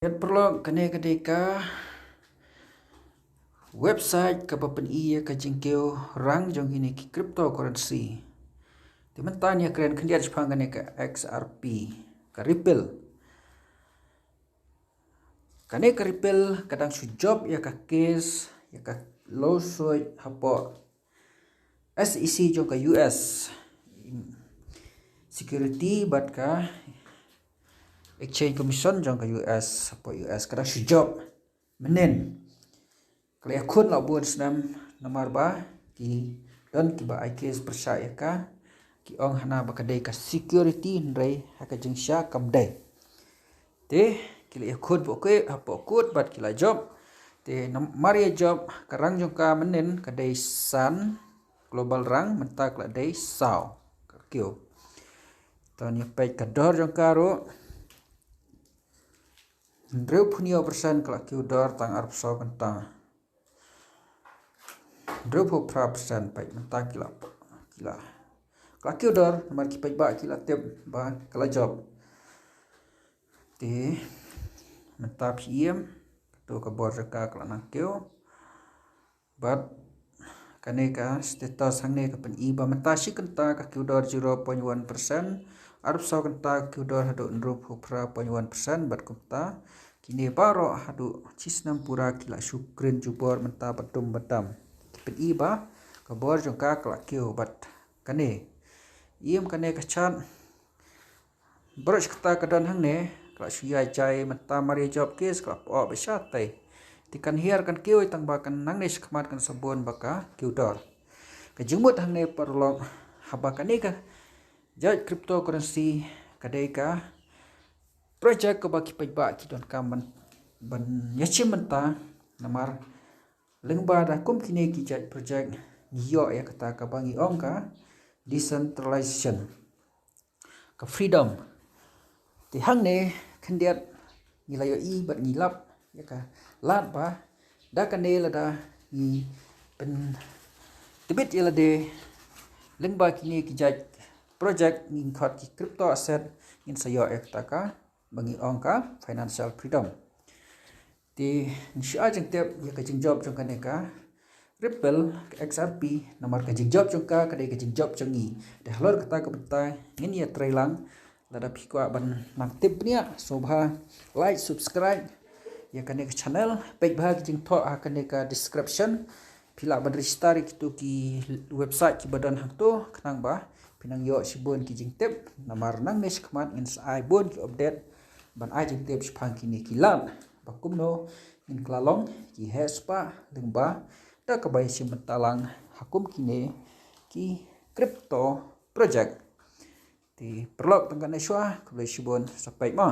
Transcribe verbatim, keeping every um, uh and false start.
Ïa paralok, kane ka dei ka website kaba pyni ïa ka jingkiew rang jong kine ki cryptocurrency. Te mynta ngi ïakren khyndiat shaphang kane ka X R P, ka Ripple. Kane ka Ripple ka dang shu jop ïa ka case, ïa ka lawsuit hapoh S E C jong ka U S, Security bad ka Exchange Commission jong ka U S, hapoh U S, ka dang shu jop mynnin. Ka la ïakhun la bun snem namar ba ki don kiba ai case pyrshah ïa ka, ki ong hana ba ka dei ka security, hynrei ha ka jingshisha kam dei. Te ki la ïakhun hapoh court, hapoh court bad ki la jop. Te namar ïa jop, ka rang jong ka mynnin ka dei san, global rang, mynta ka la dei saw, ka kiew. To ngin ïa peit ka dor jong ka ruh. Hynriewphew hynñiew percent ka la kiew dor tang arphew saw kynta. Hynriewphew phra percent, peit mynta ki la, ki la, ka la kiew dor namar ki paidbah ki la tip ba ka la jop. Te mynta phi ïohi kato ka bor jong ka ka la nang kiew. Bad kane ka status hangne ka pyni ba mynta shi kynta ka kiew dor zero point one percent, arphew saw kynta ka kiew dor haduh hynriewphew phra point one percent, bad kumta kine baroh haduh shi snem pura ki la shu kren jubor mynta ba dum ba dam. Ki pyni ba ka bor jong ka ka la kiew. Bad kane, ïohi kane ka chart, baroh shi katta ka don hangne ka la shu ïai jai, mynta mar ïa jop case ka la pop ba shatei. Te kan hiar kan kiew tang ba kan nangne shakhmat kan sa bun ba ka kiew dor. Ka jingmut hangne paralok, haba kane ka jait cryptocurrency ka dei ka project kaba ki paidbah ki donkam ban, ban ïashim bynta, namar lyngba da kum kine ki jait project ngi ïoh ïa kata kaba ngi ong ka decentralization, ka freedom. Te hangne khyndiat ngi la ïohi bad ngi lap ïa ka lad ba da kane lada ngi pyntbit ïa lade lyngba kine ki jait project, ngin khot ki crypto asset, ngin sa ïoh ïa kata kaba ngi ong ka financial freedom. Te ngin shu ai jingtip ïa ka jingjop jong kane ka Ripple, ka X R P, namar ka jingjop jong ka ka dei ka jingjop jong ngi. Te halor kata ka bynta ngin ïa trei lang. Lada phi kwah ban nang tip bniah, sngewbha like, subscribe ïa kane ka channel, peit bha ka jingthoh ha kane ka description. Phi lah ban register ïa kito ki website kiba don hangto, khnang ba phin nang ïoh shibun ki jingtip, namar nangne shakhmat ngin sa ai bun ki update ban ai jingtip shaphang kine ki lad, ba kumno ngin kylla long ki heh spah lyngba da kaba ïashim bynta lang ha kum kine ki crypto project. Te paralok, tang katne shuwa, khublei shibun, sa peit mo.